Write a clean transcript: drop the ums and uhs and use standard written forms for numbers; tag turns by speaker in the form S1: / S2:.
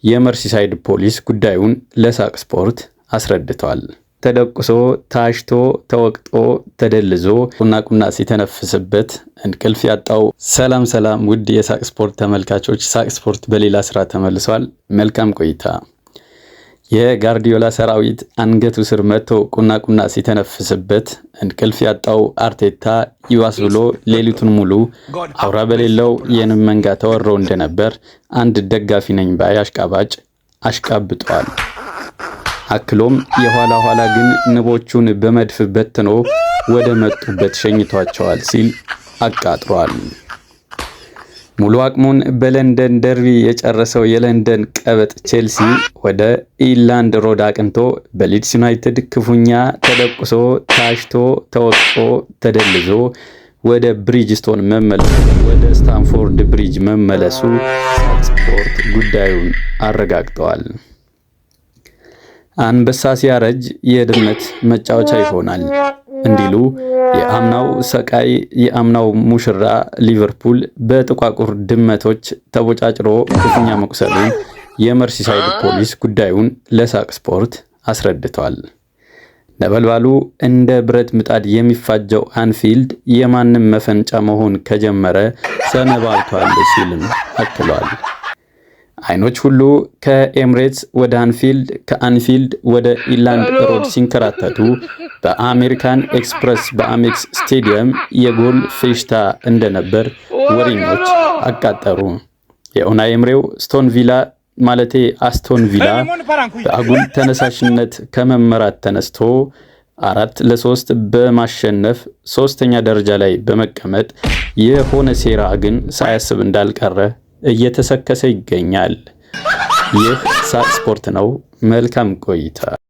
S1: የመርሲሳይድ ፖሊስ ጉዳዩን ለሳቅ ስፖርት አስረድቷል። ተደቁሶ፣ ታሽቶ፣ ተወቅጦ፣ ተደልዞ ቁና ቁና ሲተነፍስበት እንቅልፍ ያጣው። ሰላም ሰላም፣ ውድ የሳቅ ስፖርት ተመልካቾች፣ ሳቅ ስፖርት በሌላ ስራ ተመልሷል። መልካም ቆይታ። የጋርዲዮላ ሰራዊት አንገቱ ስር መጥቶ ቁና ቁና ሲተነፍስበት እንቅልፍ ያጣው አርቴታ ይባስ ብሎ ሌሊቱን ሙሉ አውራ በሌለው የንብ መንጋ ተወረው እንደነበር አንድ ደጋፊ ነኝ ባይ አሽቃባጭ አሽቃብጧል። አክሎም የኋላ ኋላ ግን ንቦቹን በመድፍ በትኖ ወደ መጡበት ሸኝቷቸዋል ሲል አቃጥሯል። ሙሉ አቅሙን በለንደን ደርቢ የጨረሰው የለንደን ቀበጥ ቼልሲ ወደ ኢላንድ ሮድ አቅንቶ በሊድስ ዩናይትድ ክፉኛ ተደቁሶ፣ ታሽቶ፣ ተወቅጦ፣ ተደልዞ ወደ ብሪጅስቶን መመለሱ ወደ ስታንፎርድ ብሪጅ መመለሱ ሳቅ ስፖርት ጉዳዩን አረጋግጠዋል። አንበሳ ሲያረጅ የድመት መጫወቻ ይሆናል እንዲሉ የአምናው ሰቃይ፣ የአምናው ሙሽራ ሊቨርፑል በጥቋቁር ድመቶች ተቦጫጭሮ ክፉኛ መቁሰሉን የመርሲሳይድ ፖሊስ ጉዳዩን ለሳቅ ስፖርት አስረድቷል። ነበልባሉ እንደ ብረት ምጣድ የሚፋጀው አንፊልድ የማንም መፈንጫ መሆን ከጀመረ ሰነባብቷል ሲልም አክሏል። አይኖች ሁሉ ከኤምሬትስ ወደ አንፊልድ፣ ከአንፊልድ ወደ ኢላንድ ሮድ ሲንከራተቱ በአሜሪካን ኤክስፕረስ በአሜክስ ስቴዲየም የጎል ፌሽታ እንደነበር ወሬኞች አቃጠሩ። የኡናይ ኤምሬው ስቶን ቪላ፣ ማለቴ አስቶን ቪላ፣ በአጉል ተነሳሽነት ከመመራት ተነስቶ 4-3 በማሸነፍ ሶስተኛ ደረጃ ላይ በመቀመጥ የሆነ ሴራ ግን ሳያስብ እንዳልቀረ እየተሰከሰ ይገኛል። ይህ ሳቅ ስፖርት ነው። መልካም ቆይታ።